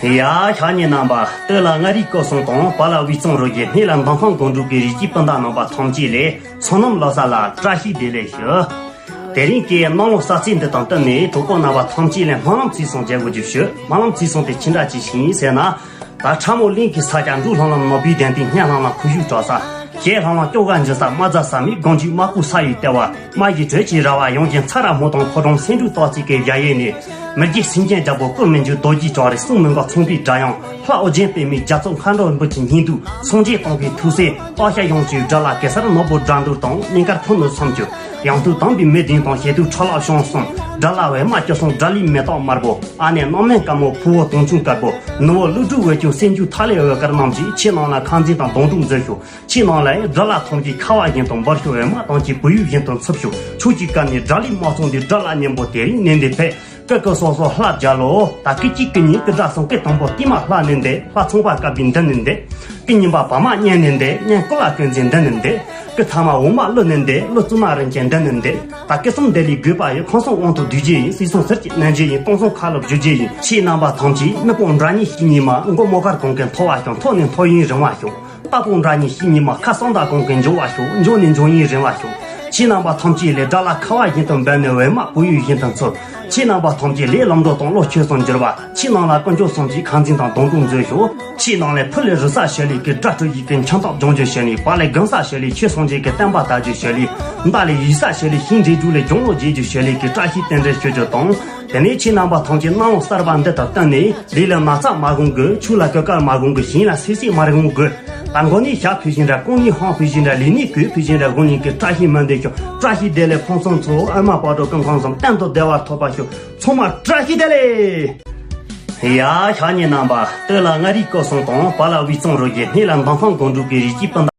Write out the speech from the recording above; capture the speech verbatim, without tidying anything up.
ཡ། ཞག་ཉིན་རྣམ་པ། སྟོད་ལ་མངའ་རིས་སྐུ་གསུང་དང་། བར་ལ་དབུས་གཙང་རུ་བཞི། སྨད་ལ་མདོ་ཁམས་སྒང་དྲུག་གི་རིགས་ཀྱི་སྤུན་ཟླ་རྣམ་པ་ཐམས་ཅད་ལ་སོ་ནམ་ལོ་གསར་ལ་བཀྲ་ཤིས་བདེ་ལེགས་ཞུ། དེ་རིང་གི་གནམ་ལོ་གསར་ཚེས་འདི་དང་བསྟུན་ནས་གྲོགས་པོ་རྣམ་པ་ཐམས་ཅད་ལ་སྨོན་ལམ་ཚིག་གསུམ་བརྗེ་དགོས་ཀྱི་ཞུ། སྨོན་ལམ་ཚིག་གསུམ་དེ་ཅི་འདྲ་ཅིག་ཞིག་ཡིན་ཟེར་ན། ད་ཁྲ་མོ་གླིང་གི་ས་ཆ། འབྲུག་ལྷང་ལྷང་ནོར་བུའི་གདན་སྟེང་། སྙན་ལྷང་ལྷང་ཁུ་བྱུག་གྲགས་ས། གཞས་ལྷང་ལྷང་སྐྱོ་ག་འཇུ་ས། རྨ་རྫ་ས་མིག་སྒང་རྒྱུད། རྨ་ཁུག་ས་ཡི་ལྟེ་བ། རྨ་བཞི་དྲོད་ཀྱི་ར་བ། ཡང་ཅིན་ཚ་ར་མོ་དང་ཕོ་བྲང་། སེང་འབྲུག་སྟག་རྩེ་གི་གཞལ་ཡས་ནས། མི་རྒྱུད་སེམས་ཅན་རྒྱལ་པོ་བཀུར་མི་འཇུག་རྡོ་རྗེ་བྲག་རི་གསུང་མི་འགག་ཚངས་པའི་སྒྲ་དབྱངས། ལྷ་ཨོ་རྒྱན་པདྨའི་རྒྱ་མཚོ། མཁའ་འགྲོ་འབུམ་གྱི་སྙན་སྡུག་སངས་རྒྱས་སྟོང་གི་ཐུགས་སྲས། སྟག་ཤར་གཡང་ཆུའི་སྒྲ་ལ། གེ་སར་ནོར་བུ་སྒྲ་འདུལ་དང་། གླིང་དཀར་ཕུ་ནུ་སུམ་ཅུ། ཡང་སྟོད་དམ་པའི་མེ་ལྡིང་དང་། བྱེ་དུར་ཁྲ་ལག་ཤང་གསུམ། དགྲ་ལྷ་པདྨ་སྐྱིད་སྲུང་། དགྲ་ལྷའི་མེ་ཏོག་དམར་པོ། ཨ་ནེ་སྣང་མེད་དཀར་མོ། ཕུ་བོ་དུང་ཆུང་དཀར་པོ། ནུ་བོ་ཀླུ་སྒྲུབ་འོད་ཆུང་། སེང་ཆུང་ཐག་ལེ་འོད་དཀར་རྣམས་ཀྱིས། ཁྱེད་རྣམས་ལ་ཁང་འཛིན་དང་སྡོང་ཕྲུག་མཛོད་ཤོག་ཁྱེད་རྣམས་ལ་དགྲ་ལྷ་ཐམས་ཅད་ཁ་བ་བཞིན་དུ་འབར་ཤོག་འོད་དམར་ཐམས་ཅད་བུ་ཡུག་བཞིན་དུ་འཚུབ་ཤོག་ཕྱོགས་ཀྱི་ཀ་ནས་དགྲ་ལྷའི་དམག་ཚོགས་འདི། དགྲ་ལྷ་གཉན་པོ་དེ་རིང་ནས་འདི་ཕེབས། ཀི་ཀི་སོ་སོ་ལྷ་བརྒྱ་ལོ། ད་ཀི་གཅིག་ཀི་གཉིས་ཀི་དགྲ་གསུམ། ཀི་དང་པོ་ཏི་མ་ལྷ་ནས་འདི། ལྷ་ཚངས་པ་དཀར་པོའི་མདུན་ནས་འདི། ཀི་གཉིས་པ་བ་མ་གཉན་ནས་འདི། གཉན་ཀུ་ལ་ཀུན་གཟིགས་མདུན་ནས་འདི། ཀི་ཐ་མ་འོག་མ་ཀླུ་ནས་འདི། ཀླུ་བཙུན་མ་རིན་ཆེན་མདུན་ནས་འདི། ད་ཀི་གསུམ་འདི་ལས་རྒུད་པ་ཡོད། ཁམས་གསུམ་དབང་དུ་སྡུད་རྒྱུ་ཡིན། སྲིད་གསུམ་ཟིལ་གྱིས་གནོན་རྒྱུ་ཡིན། སྟོང་གསུམ་ཁ་ལོ་བསྒྱུར་རྒྱུ་ཡིན། ཁྱེད་རྣམ་པ་ཐམས་ཅད་མི་དཔུང་དགྲ་གཉེན་བཤེས་གཉེན་མ། མགོ་རྨོག་དཀར་གོང་གི་མཐོ་བ་ཤོག་མཐོ་ནས་མཐོ་ཡུན་རིང་བ་ཤོག་རྟ་དཔུང་དགྲ་གཉེན་བཤེས་གཉེན་མ། ཁ་གསང་དང་གོང་གི་འབྱུང་བ་ཤོག་འབྱུང་ནས་འབྱུང་ཡུན་རིང་བ་ཤོག་ཁྱེད་རྣམ་པ་ཐམས་ཅད་ལ་དགྲ་ལྷ་ཁ་བ་བཞིན་དུ་འབར་ནས་འོད་དམར་བུ་ཡུག་བཞིན་དུ་འཚུབ། ཁྱེད་རྣམ་པ་ཐམས་ཅད་ལ་ལམ་འགྲོ་དང་བློ་ཆོས་སུ་འགྱུར་བ། ཁྱེད་རྣམས་ལ་དཀོན་མཆོག་གསུམ་གྱིས་ཁང་འཛིན་དང་སྡོང་གྲོགས་མཛོད་ཤོག་ཁྱེད་རྣམས་ལ་ཕུ་ལས་རུ་ས་ཞལ་ལས་ཀྱི་དགྲ་སྒྲོལ་ཡུལ་གྱི་འཆམ་ཐབས་སྦྱོང་རྒྱུ་ཞལ་ལས། བར་ལས་དགོན་ས་ཞལ་ལས་ཆོས་སངས་རྒྱས་ཀྱི་བསྟན་པ་དར་རྒྱུ་ཞལ་ལས། མདའ་ལས་ཡུལ་ས་ཞལ་ལས་ཤིང་འབྲས་དྲུག་ལས་སྦྱང་ལོ་རྒྱས་རྒྱུ་ཞལ་ལས་ཀྱི་བཀྲ་ཤིས་རྟེན་འབྲེལ་ཞུ་རྒྱུ་དང་། དེ་ནས་ཁྱེད་རྣམ་པ་ཐམས་ཅད་གནམ་ལོ་གསར་པ་འདི་དང་བསྟུན་ནས། ལུས་ལ་ན་ཚ་མ་འགོང་དགོས། ཆོས་ལ་གོས་དཀར་མ་འགོང་དགོས། ཞིང་ལ་སེར་སེར་མ་འགོང་དགོས། ད་མགོ་ནས་ཞག་ཕུད་བཞིན་ར། རྐང་གཉིས་ཧང་ཕུད་བཞིན་ར། ལུས་ནི་གོས་ཕུད་བཞིན་ར། དགུང་ལོ་གི་བཀྲ་ཤིས་སྨོན་འདུན་ཞུ། བཀྲ་ཤིས་བདེ་ལེགས་ཕུན་སུམ་ཚོགས། ཨ་མ་དཔལ་འབྲུག་ཀུན་ཁང་བཟང་། གཏན་དུ་བདེ་བར་ཐོབ་པར་ཤོག་ཚང་མ་བཀྲ་ཤིས་བདེ་ལེགས། ཡ། ཞག་ཉིན་རྣམ་པ། སྟོད་ལ་མངའ་རིས་སྐུ་གསུང་དང་། བར་ལ་དབུས་གཙང་རུ་བཞི། སྨད་ལ་མདོ་ཁམས་སྒང་དྲུག་གི་རིགས་ཀྱི་སྤུན་ཟླ།